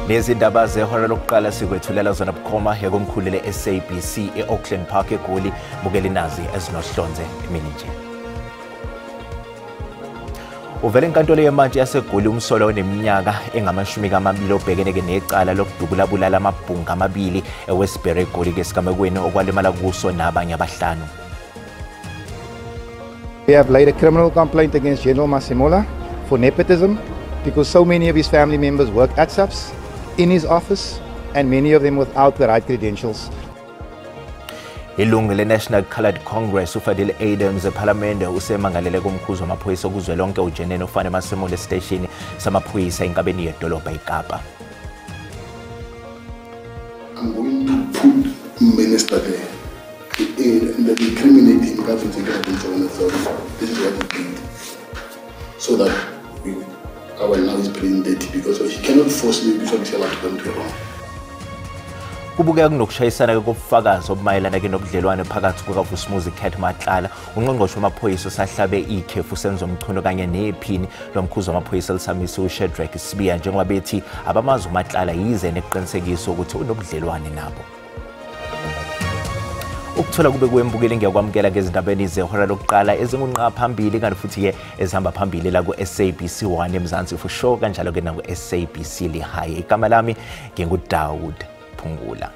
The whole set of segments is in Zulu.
Lezi ndaba zehora lokuqala sikwethulela zona bukhoma yakomkhulu le-SABC e-Auckland Park eGoli. Bukela nazi ezinohlonze emini nje. Uvele enkantolo yemantshi yaseGoli umsolwa oneminyaka engama-20 obhekene necala lokudubula bulala amabhunga amabili eWestbury eGoli esigamekweni okwalimala kuso nabanye abahlanu. We have laid a criminal complaint against General Masemola for nepotism because so many of his family members work at SAPS, in his office, and many of them without the right credentials. Ilungu le-National Coloured Congress uFadil Adams ePhalamende usemangalele kumkhuzi wamaphoyisa kuzwelonke uJenene uFane Masemola esiteshini samaphoyisa enkabeni yedolobha iKapa. I'm going to put minister there and then incriminate him. This is what he did, so that our now is playing dirty because he cannot force me because he's allowed to come to wrong. Kubukeka kunokushayisana kobufakazi obumayelana ke nobudlelwane phakathi kukaVusimuzi Cat Matlala, ungqongqoshe wamaphoyisa osahlabe ikhefu Senzo Mchunu kanye nephini lomkhuzi wamaphoyisa elisamise uShadrack Sibiya, njengoba bethi abamazi uMatlala yize neqinisekiso ukuthi unobudlelwane nabo. Ukuthola kube kwembukeli ngiyakwamukela ngezindabeni zehora lokuqala ezingunqa phambili kanti futhi ke ezihamba phambili la ku SABC 1 eMzansi for sure, kanjalo ke naku SABC Lehae. Igama lami nginguDawood Phungula.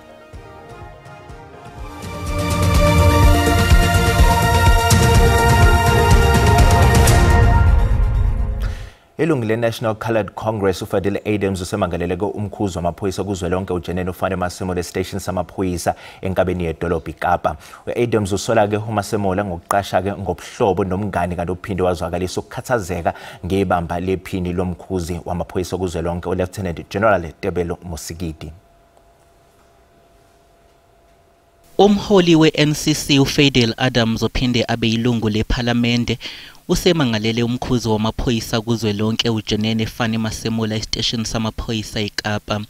Ilungu le-National Coloured Congress uFadil Adams usemangalele umkhuzi wamaphoyisa kuzwelonke uJenene uFane Masemola esiteshini samaphoyisa enkabeni yedolobha iKapa. U-Adams usola-ke uMasemola ngokuqasha-ke ngobuhlobo nomngani kanti uphinde wazwakalisa ukukhathazeka ngebamba lephini lomkhuzi wamaphoyisa kuzwelonke uLieutenant General Tebello Mosikili. Umholi we-NCC uFadil Adams ophinde abe yilungu lephalamende usemangalele umkhuzi wamaphoyisa kuzwelonke uJenene Fane Masemola esiteshini samaphoyisa eKapa.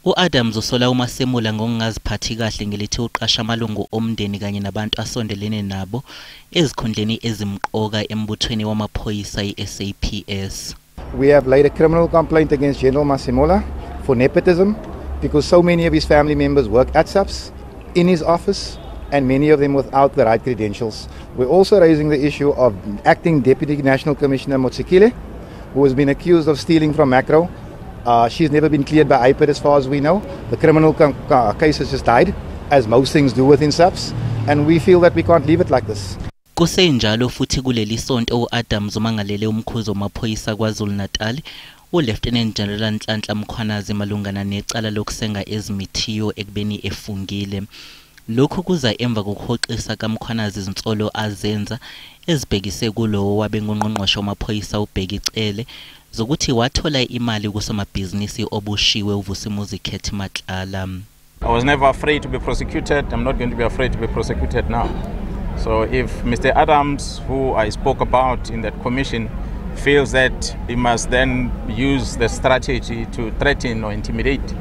U-Adams usola uMasemola ngokungaziphathi kahle ngelithi uqasha amalungu omndeni kanye nabantu asondelene nabo ezikhundleni ezimqoka embuthweni wamaphoyisa i-SAPS. We have laid a criminal complaint against General Masemola for nepotism because so many of his family members work at SAPS, in his office, and many of them without the right credentials. We're also raising the issue of acting Deputy National Commissioner Motsekile, who has been accused of stealing from Macro. She's never been cleared by IPID as far as we know. The criminal case has just died, as most things do within SAPS, and we feel that we can't leave it like this. Kusenjalo futhi kuleli sonto uAdams umangalele umkhuzi wamaphoyisa KwaZulu-Natal uLieutenant General Nhlanhla Mkhwanazi malungana necala lokusenga ezimithiyo ekubeni efungile. Lokhu kuza emva kokuhoxisa kaMkhwanazi izinsolo azenza ezibhekise kulowo wabe ngungqongqoshe wamaphoyisa uBheki Cele zokuthi wathola imali kusomabhizinisi obushiwe uVusimuzi Cat Matlala. I was never afraid to be prosecuted. I'm not going to be afraid to be prosecuted now. So if Mr. Adams, who I spoke about in that commission, feels that he must then use the strategy to threaten or intimidate,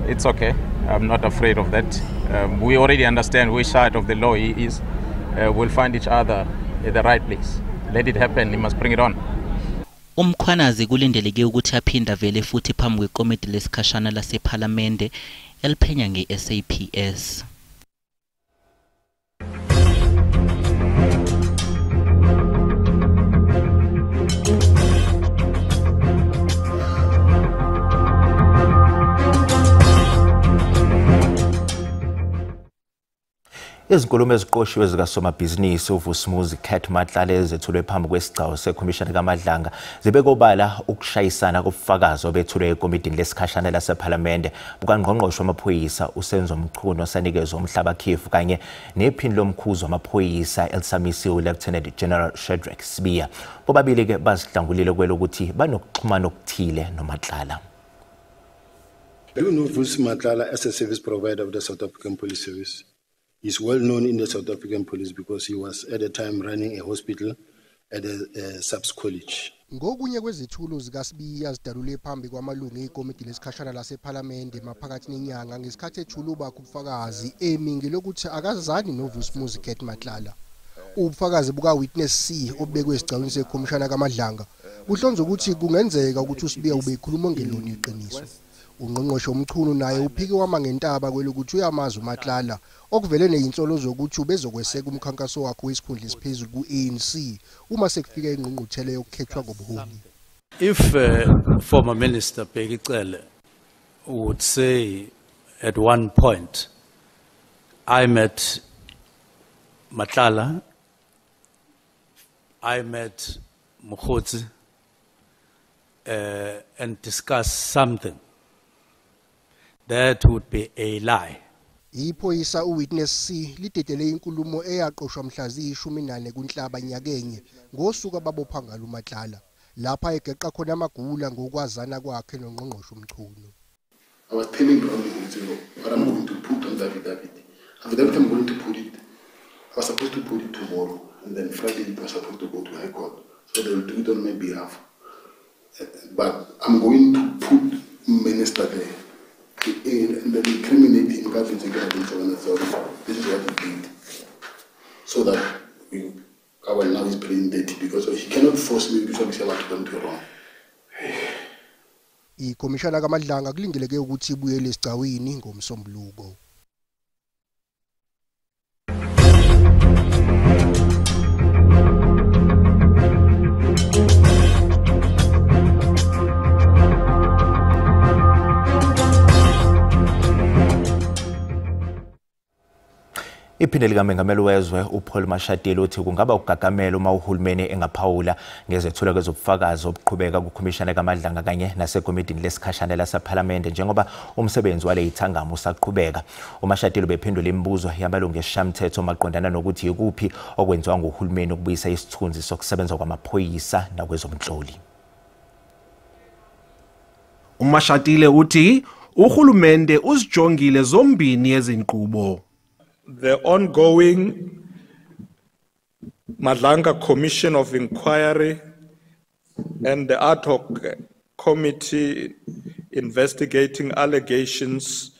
it's okay. I'm not afraid of that. We already understand which side of the law he is. We'll find each other at the right place. Let it happen. He must bring it on. Umkhwanazi kulindeleke ukuthi aphinde vele futhi phambi kwekomiti lesikhashana lasePhalamende eliphenya nge-SAPS. Izinkulumo eziqoshiwe zikasomabhizinisi uVusimuzi Cat Matlala ezethulwe phambi kwesigcawu sekhomishana kaMadlanga zibekobala ukushayisana kobufakazi obethulwe ekomidini lesikhashana lasePhalamende bukangqongqoshe wamaphoyisa uSenzo Mchunu osanikezwe umhlabakhefu kanye nephini lomkhuzi wamaphoyisa elisamisiwe uLieutenant General Shadrack Sibiya. Bobabili ke bazihlangulile kwelokuthi banokuxhumana okuthile noMatlala. Do you know Vusi Matlala as a service provider of the South African Police Service? He's well known in the South African police because he was at the time running a hospital at a SAPS college. Ngokunye kwezithulo zikaSibiya zidalule phambi kwamalungu ekomiti lesikhashana lasePhalamende maphakathi nenyanga ngesikhathi ethula ubakho ubufakazi emi ngelokuthi akazani noVusimuzi Cat Matlala. Ubufakazi buka witness C obekwe esigcawini sekhomishana kaMadlanga buhlonza ukuthi kungenzeka ukuthi uSibiya ubekhuluma ngeloni iqiniso. Ungqongqoshe uMchunu naye uphike wama ngentaba kwelokuthi uyamazi uMatlala, okuvele nezinsolo zokuthi ubezokweseka umkhankaso wakhe wesikhundla esiphezulu ku-ANC uma sekufika ingqungquthela yokukhethwa kobuholi. If former Minister Bheki Cele would say at one point, I met Matlala, I met Mokgotsi, and discussed something, that would be a lie. Iphoyisa uWitness C lidedele inkulumo eyaqoshwa mhla ziyi-14 kuNhlaba nyakenye ngosuku ababopha ngalo uMatlala, lapha egeqa khona amagula ngokwazana kwakhe noNgqongqoshe uMchunu. I was telling Brown, what I'm going to put on the affidavit. Affidavit, I'm going to put it. I was supposed to put it tomorrow, and then Friday it was supposed to go to High Court. So they will do it on my behalf. But I'm going to put minister there and then incriminate him. This is what he did. So that our now is playing dirty, because he cannot force me because I'm about to do wrong. Ikhomishana kaMadlanga kulindeleke ukuthi ibuyele esigcawini ngoMsombuluko. Iphini likamengameli wezwe uPaul Mashatile uthi kungaba ukugagamela uma uhulumeni engaphawula ngezethulo kwezobufakazi obuqhubeka kukhomishana kaMadlanga kanye nasekomidini lesikhashana lasephalamende njengoba umsebenzi wale ithangama usaqhubeka. UMashatile ubephendula imibuzo yamalungu esishamthetho maqondana nokuthi ikuphi okwenziwa nguhulumeni ukubuyisa isithunzi sokusebenza kwamaphoyisa nakwezomhloli. UMashatile uthi uhulumende uzijongile zombini ezinqubo. The ongoing Madlanga Commission of Inquiry and the ad hoc committee investigating allegations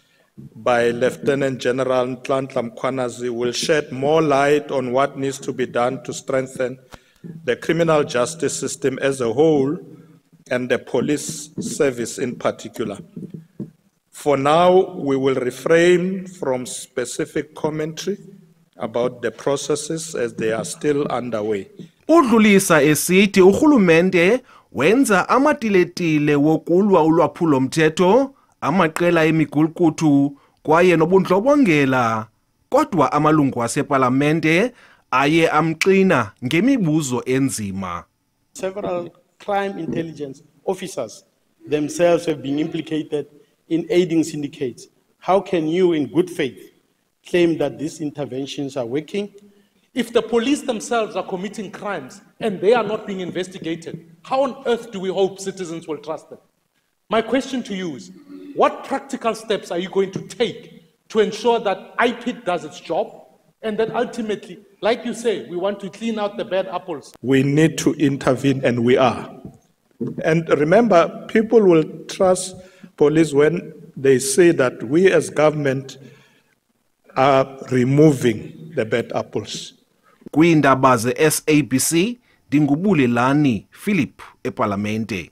by Lieutenant General Nhlanhla Mkhwanazi will shed more light on what needs to be done to strengthen the criminal justice system as a whole and the police service in particular. For now, we will refrain from specific commentary about the processes as they are still underway. Udlulisa esithi uhulumende wenza amatiletile wokulwa ulwaphulomthetho, amaqela emigulukudu kwaye nobundlobongela, kodwa amalungu asepalamente aye amxina ngemibuzo enzima. Several crime intelligence officers themselves have been implicated in aiding syndicates. How can you, in good faith, claim that these interventions are working? If the police themselves are committing crimes and they are not being investigated, how on earth do we hope citizens will trust them? My question to you is, what practical steps are you going to take to ensure that IPID does its job and that ultimately, like you say, we want to clean out the bad apples? We need to intervene, and we are. And remember, people will trust police when they say that we as government are removing the bad apples. Kwiindaba ze-SABC, ndingubulelani Philip ePalamente.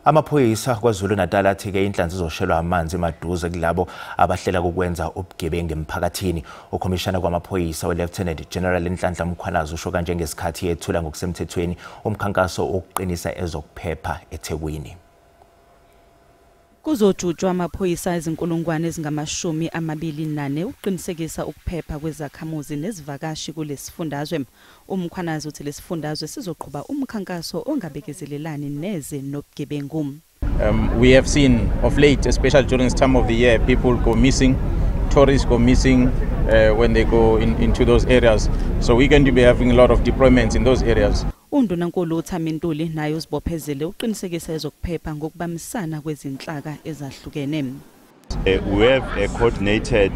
Amaphoyisa KwaZulu-Natal athi-ke inhlanzi izoshelwa amanzi maduze kulabo abahlela ukwenza ubugebengu emphakathini. Ukhomishana kwamaphoyisa we-Lieutenant General Nhlanhla Mkhwanazi usho kanje ngesikhathi yethula ngokusemthethweni umkhankaso wokuqinisa ezokuphepha eThekwini. Kuzojutshwa amaphoyisa ezinkulungwane ezingama-24 ukuqinisekisa ukuphepha kwezakhamuzi nezivakashi kulesifundazwe. UMkhwanazi uthi lesifundazwe sizoqhuba umkhankaso ongabekezelelani neze nobugebengu. We have seen of late, especially during this time of the year, people go missing, tourists go missing when they go into those areas. So we're going to be having a lot of deployments in those areas. Undunankulu uThami Ntuli naye uzibophezele uqinisekisa ezokuphepha ngokubambisana kwezinhlaka ezahlukene. We have a coordinated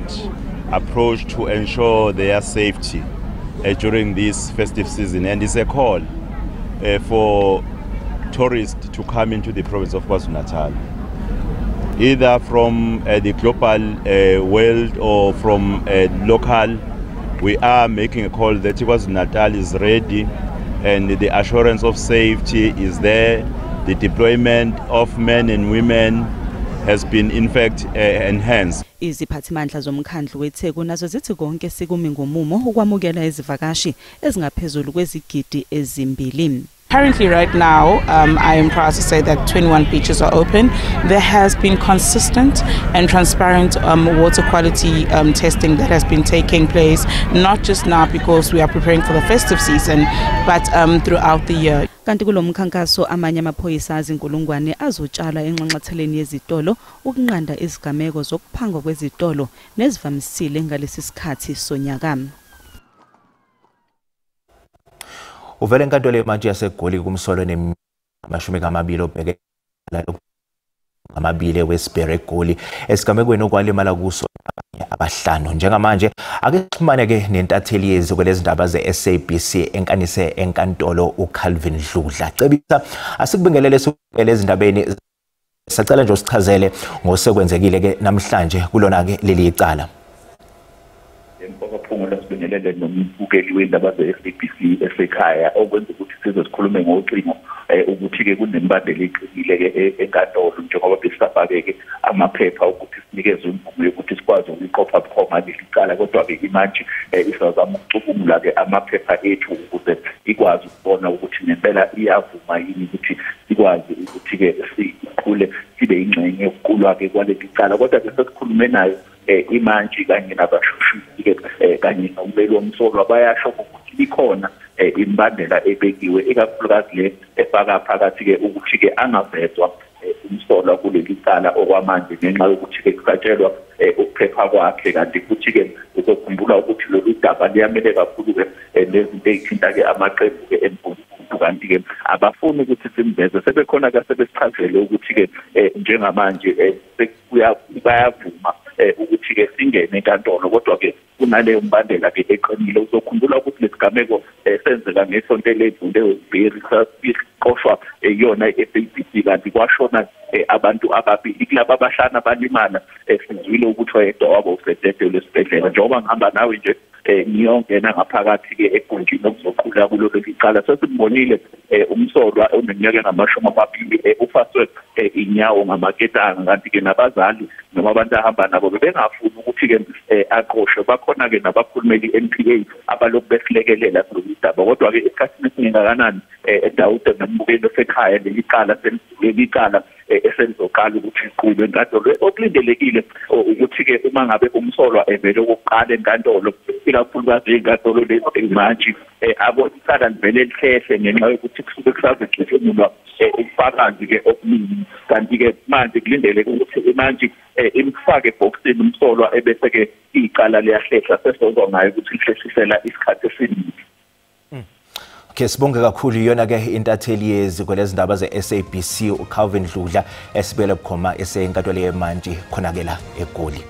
approach to ensure their safety during this festive season, and it's a call for tourists to come into the province of KwaZulu-Natal, either from the global world or from local. We are making a call that KwaZulu-Natal is ready And the assurance of safety is there. The deployment of men and women has been in fact enhanced. Iziphathimandla zomkhandlu weTheku nazo zithi konke sikumi ngomumo ukwamukela izivakashi ezingaphezulu kwezigidi ezimbili. Currently, right now, I am proud to say that 21 beaches are open. There has been consistent and transparent water quality testing that has been taking place, not just now because we are preparing for the festive season, but throughout the year. Kanti kulo mkhankaso amanye amaphoyisa azinkulungwane azotshalwa enxanxatheleni yezitolo ukunqanda izigameko zokuphangwa kwezitolo nezivamisile ngalesi sikhathi sonyaka. Uvele enkantolo yemantshi yaseGoli kumsolwa oneminyaka 20 obheke amabili weSibhere eGoli esigamekweni okwalimala kuso abanye abahlanu. Njengamanje ake sixhumane ke nentatheli yeziko lezindaba ze-SABC enkanise enkantolo uCalvin Dludla. Cebisa, asikubingelele sibukele ezindabeni, sacela nje usichazele ngosekwenzekile ke namhlanje kulona ke leli icala. Mfokaphunga, sibingelele nombukeli wendaba ze-SABC esekhaya. Okwenza ukuthi size sikhulume ngocingo ukuthi-ke kunemibandela eqinile-ke enkantolo, njengoba besisafake-ke amaphepha ukuthi sinikezwe imvume yokuthi sikwazi ukuyiqopha bukhoma leli cala, kodwa-ke imantshi isazama ukucubungula-ke amaphepha ethu ukuze ikwazi ukubona ukuthi nempela iyavuma yini ukuthi sikwazi ukuthi-ke siqhule sibe yingxenye yokuqulwa-ke kwaleli cala. Kodwa-ke sesikhulume nayo imantshi kanye nabashushisi-ke kanye nommeli womsolwa, bayasho ukuthi ikhona imbandela ebekiwe, ikakhulukazi le efaka phakathi-ke ukuthi-ke angavezwa umsolwa kuleli cala okwamanje ngenxa yokuthi-ke kusatshelwa ukuphepha kwakhe. Kanti futhi-ke uzokhumbula ukuthi lolu daba liyamele kakhulu-ke nezinto ey'thinta-ke amaqembu-ke emgulukudu, kanti-ke abafuni ukuthi simveze. Sebekhona-ke sebesichazele ukuthi-ke njengamanje bayavuma ukuthi-ke singene enkantolo, kodwa-ke kunaleyo mbandela-ke eqinile. Uzokhumbula ukuthi lesigameko senzeka ngesonto eledlule siqoshwa iyona i-SABC, kanti kwashona abantu ababili kulaba abahlanu abalimala. Sizwile ukuthi oyedwa wabo usededelwe esibhedlela. Njengoba ngihamba nawe nje ngiyongena ngaphakathi-ke egunjini okuzoqhula kulo leli cala, sesimbonile umsolwa oneminyaka engama-20 ufaswe inyawo ngamaketanga, kanti-ke nabazali noma abantu ahamba nabo bebengafuni ukuthi-ke aqoshwe. Bakhona-ke nabakhulumeli i-NPA abalokhu besilekelela kulolu daba, kodwa-ke esikhathini esingengakanani Dawude nombukeli osekhaya, leli cala leli cala eselizoqala ukuthi liqulwe enkantolo. Okulindelekile ukuthi-ke uma ngabe umsolwa evele okokuqala enkantolo, ikakhulukazi ey'nkantolo lezi mantshi, icala livele lihlehle ngenxa yokuthi kusuke kusazogcitshemulwa ubufakazi-ke obuningi. Kanti-ke manje kulindeleke ukuthi imantshi imfake ebhokisini umsolwa, ebese-ke icala liyahlehla, sesozwa ngayo ukuthi lihlehlisela isikhathi esiningi. Okay, sibonge kakhulu. Iyona ke intatheli yeziko lezindaba ze-SABC uCalvin Dludla esibele bukhoma esenkantolo yemantshi khona-ke la eGoli.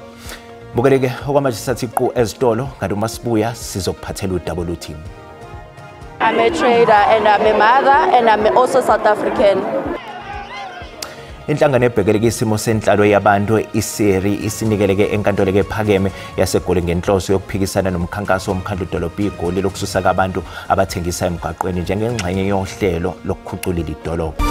Bukele-ke okwamanje sathi qu ezitolo, kanti uma sibuya sizokuphathela udaba oluthi. I'm a trader and I'm a mother and I'm also South African. Inhlangano ebhekeleke isimo senhlalo yabantu iSERI isinikeleke enkantolo ephakeme yaseGoli ngenhloso yokuphikisana nomkhankaso womkhandlu dolobha iGoli lokususa abantu abathengisa emgwaqweni njengengxenye yohlelo lokukhuculula idolobha.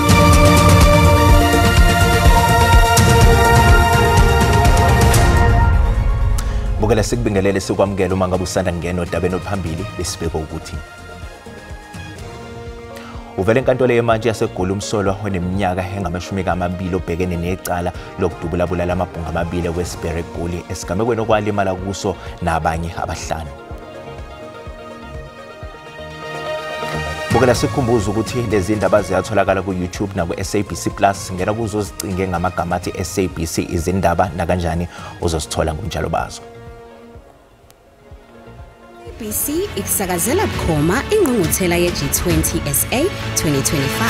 Bukela, sikubingelele sikwamukele uma ngabe usanda kungena odabeni oluphambili besibeke ukuthi uvele enkantolo yemantshi yaseGoli umsolwa oneminyaka engama-20 obhekene necala lokudubula bulala amabhunga amabili weSibhere eGoli esigamekweni okwalimala kuso nabanye abahlanu. Bukela, sikhumbuza ukuthi lezi ndaba ziyatholakala ku-YouTube naku-SABC Plus. Ngena kuzo zicinge ngamagama athi SABC izindaba, nakanjani uzosithola ngomnjalo bazo. SABC ikusakazela bukhoma ingqungquthela ye-G20 SA 2025.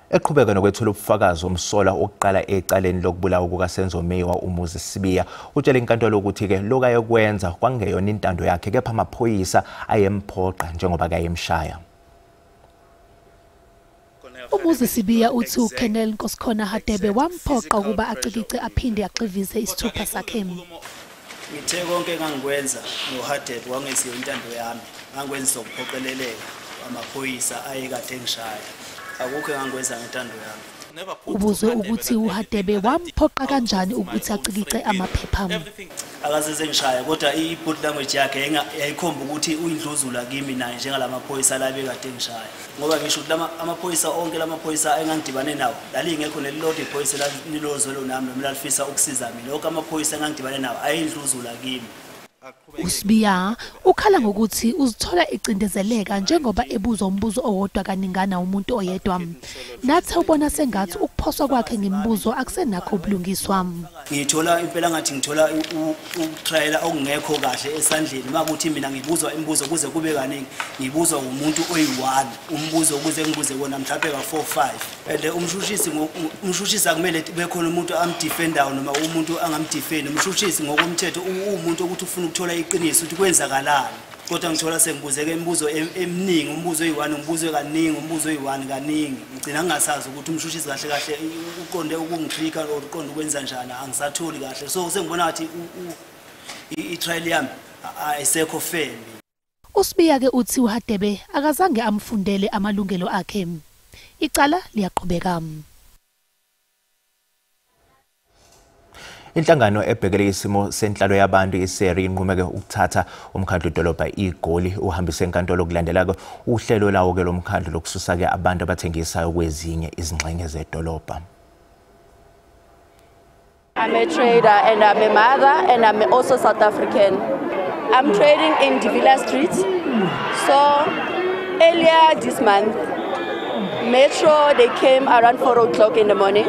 Eqhubeka nokwethula ubufakazi umsolwa oqala ecaleni lokubulawa kukaSenzo Meyiwa uMuzi Sibiya utshele inkantolo ukuthi-ke lokhu ayekwenza kwakungeyona intando yakhe, kepha amaphoyisa ayemphoqa njengoba kayemshaya. UMuzi Sibiya uthi uColonel Nkosikhona Hadebe wamphoqa ukuba acikice aphinde axivize isithupha sakhe. Ngithe konke engangikwenza noHadebe kwangesiyo intando yami, Ngangikwenza ukuphoqeleleka amaphoyisa ayekade engishaya. Akukho engangikwenza ngentando yami. Ubuzwe ukuthi uHadebe wamphoqa kanjani ukuthi acikice amaphepha. Akazeze ngishaya kodwa i-body language yakhe yayikhomba ukuthi uyindluzula kimi naye njengalamaphoyisa la bekade ngishaya. Ngoba ngisho ukuthi amaphoyisa onke lamaphoyisa engangidibane nawo lalingekho nelilodwa iphoyisa lanilozwelo nami noma lalifisa ukusiza mina. Wonke amaphoyisa engangidibane nawo ayindluzula kimi. uSibiya ukhala ngokuthi uzithola ecindezeleka njengoba ebuzwa umbuzo owodwa kaningana umuntu oyedwa. Nathi ubona sengathi ukuphoswa kwakhe ngemibuzo akusenakho ubulungiswa. Ngithola impela ngathi ngithola ukutrayela okungekho kahle esandleni makuthi mina ngibuzwa imibuzo kuze kube kaningi ngibuzwa umuntu oyi1 umbuzo ukuze ngibuze kona mhlawumbe ka4 5 and umshushisi akumele bekhona umuntu amdefendayo noma umuntu angamdefend. Umshushisi ngokomthetho umuntu ukuthi ufuna ukuthola iqiniso ukuthi kwenzakalani, kodwa ngithola sengibuzeke imibuzo eminingi, umbuzo oyi1, umbuzo kaningi, umbuzo oyi1 kaningi. Ngicina ngingasazi ukuthi umshushisi kahle kahle uqonde ukungitricka or uqonde ukwenza njani, angisatholi kahle. So sengibona ngathi i-trial yami ayisekho fair. uSibiya ke uthi uHadebe akazange amfundele amalungelo akhe. Icala liyaqhubeka. Inhlangano ebhekele isimo senhlalo yabantu iSERI inqumeke ukuthatha umkhandlu dolobha iGoli uhambise enkantolo kulandela uhlelo lawo ke lomkhandlu lokususa ke abantu abathengisayo kwezinye izingxenye zedolobha. I'm a trader and I'm a mother and I'm also South African. I'm trading in De Villiers Street. So earlier this month, Metro, they came around 4 o'clock in the morning.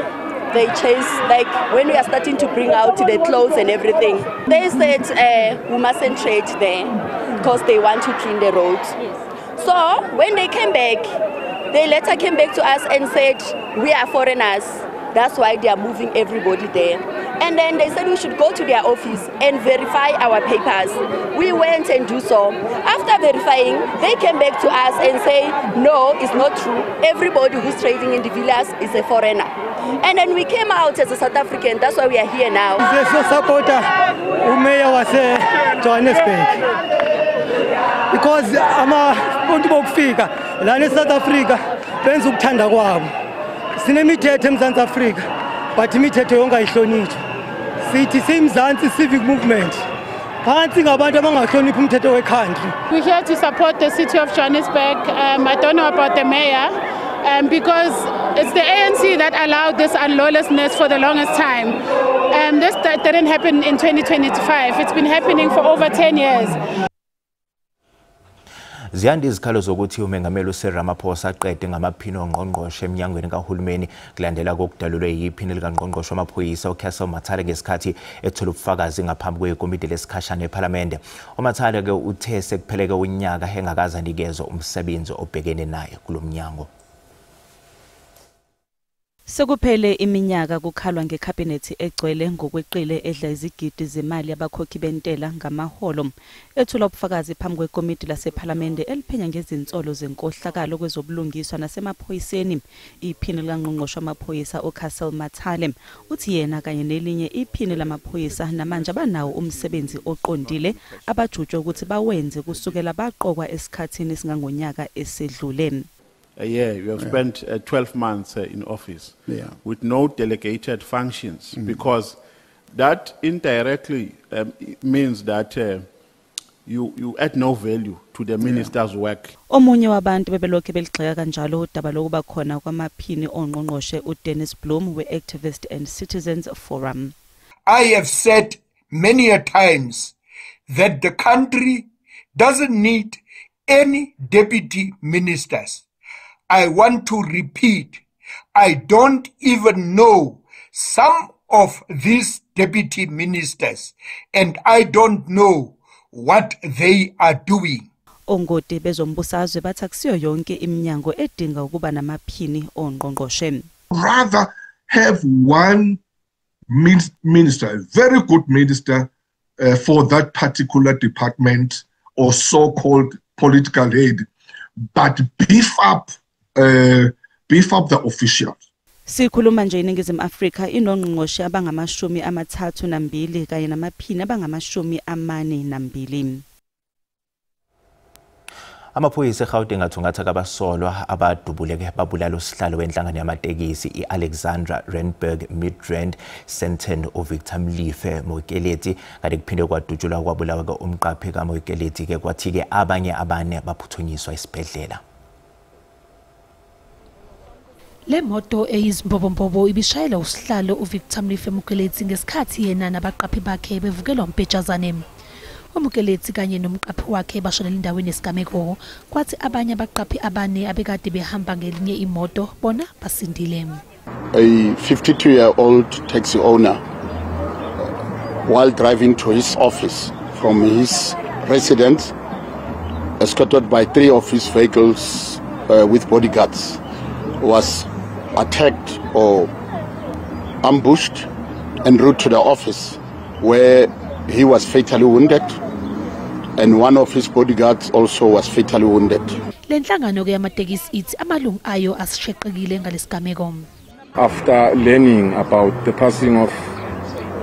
They chased, like when we are starting to bring out the clothes and everything. They said we mustn't trade there because they want to clean the road. So when they came back, they later came back to us and said, we are foreigners. That's why they are moving everybody there. And then they said we should go to their office and verify our papers. We went and do so. After verifying, they came back to us and say, no, it's not true. Everybody who's trading in De Villiers is a foreigner. And then we came out as a South African. That's why we are here now. Supporter umeya wase Johannesburg. Because abantu bokufika lana eSouth Africa benza ukuthanda kwabo. Sinemithetho eMzantsi Afrika, but imithetho yonke ayihlonitshwa. Sithi siMzantsi Civic Movement. Phansi ngabantu abangahloniphi umthetho we-country. We're here to support the city of Johannesburg. I don't know about the mayor, because it's the ANC that allowed this unlawlessness for the longest time. This didn't happen in 2025. It's been happening for over 10 years. Ziyanda izikhalo zokuthi umengameli uCyril Ramaphosa aqede ngamaphini ongqongqoshe eminyangweni kahulumeni kulandela kokudalulwe yiphini likangqongqoshe wamaphoyisa uCassel Mathale ngesikhathi ethola ubufakazi ngaphambi kwekomidi lesikhashana ePhalamende. UMathale ke uthe sekupheleke unyaka engakaze anikezwe umsebenzi obhekene naye kulomnyango. Sekuphele iminyaka kukhalwa ngekhabhinethi egcwele ngokweqile edla izigidi zemali yabakhokhi bentela ngamaholo. Ethula ubufakazi phambi kwekomiti lasePhalamende eliphenya ngezinsolo zenkohlakalo kwezobulungiswa nasemaphoyiseni, iphini likangqongqoshe wamaphoyisa uCassel Mathale uthi yena kanye nelinye iphini lamaphoyisa namanje abanawo umsebenzi oqondile abajutshwe ukuthi bawenze kusukela baqokwa esikhathini esingangonyaka esedlule. A year, you have spent 12 months in office with no delegated functions, because that indirectly means that you add no value to the minister's work. Omunye wabantu bebelokhu beligxeka kanjalo udaba lokuba khona kwamaphini ongqongqoshe uDennis Bloem we-Activist and Citizens Forum. I have said many a times that the country doesn't need any deputy ministers. I want to repeat, I don't even know some of these deputy ministers, and I don't know what they are doing. Ongoti bezombusazwe bathi akusiyo yonke iminyango edinga ukuba namaphini ongqongqoshe. Rather have one minister, a very good minister for that particular department or so-called political head, but beef up the officials. Sikhuluma nje iNingizimu Afrika inongqongqoshe abangama-32 kanye namaphini abangama-42. Amaphoyisa eGauteng athungatha kabasolwa abadubuleke babulala usihlalo wenhlangano yamatekisi iAlexandra Randburg Midrand Sandton uVictor Mlife Mokeleti, kanti kuphinde kwadutshulwa kwabulawa umqaphi kaMokeleti ke kwathi ke abanye abane baphuthunyiswa isibhedlela. Le moto eyizimbobombobo ibishayela usihlalo uVictor Mlife Mokeleti ngesikhathi yena nabaqaphi bakhe bevukelwa umbhejazane. UMokeleti kanye nomqaphi wakhe bashonela endaweni yesigameko, kwathi abanye abaqaphi abane abekade behamba ngelinye imoto bona basindile. A 52-year-old taxi owner, while driving to his office from his residence, escorted by 3 of his vehicles with bodyguards, was attacked or ambushed en route to the office, where he was fatally wounded, and one of his bodyguards also was fatally wounded. Le nhlangano ke yamatekisi ithi amalungu ayo asisheqekile ngalesigameko. After learning about the passing of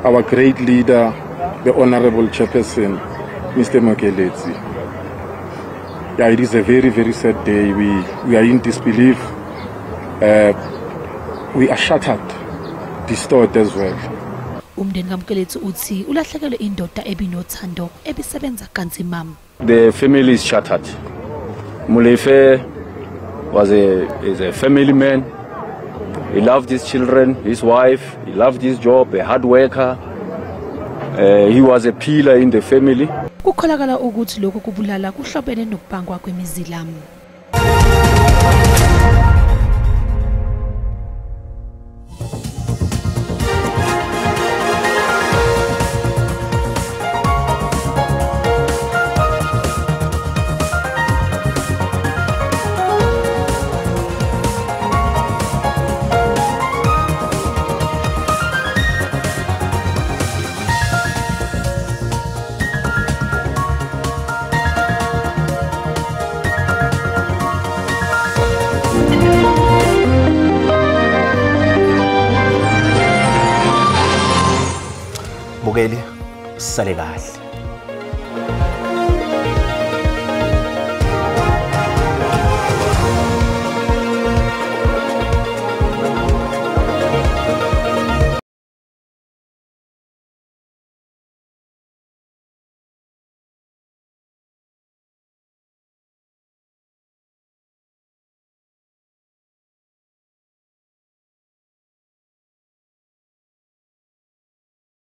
our great leader, the Honorable Chairperson, Mr. Mokeleti, yeah, it is a very, very sad day. We are in disbelief. We are shattered, distorted as well. Umndeni kaMokeleti uthi ulahlekelwe indoda ebinothando ebisebenza kanzima. The family is shattered. Molefe is a family man. He loved his children, his wife, he loved his job, a hard worker. He was a pillar in the family. Kukholakala ukuthi lokhu kubulala kuhlobene nokubangwa kwemizila. Bukeli, sale kahle.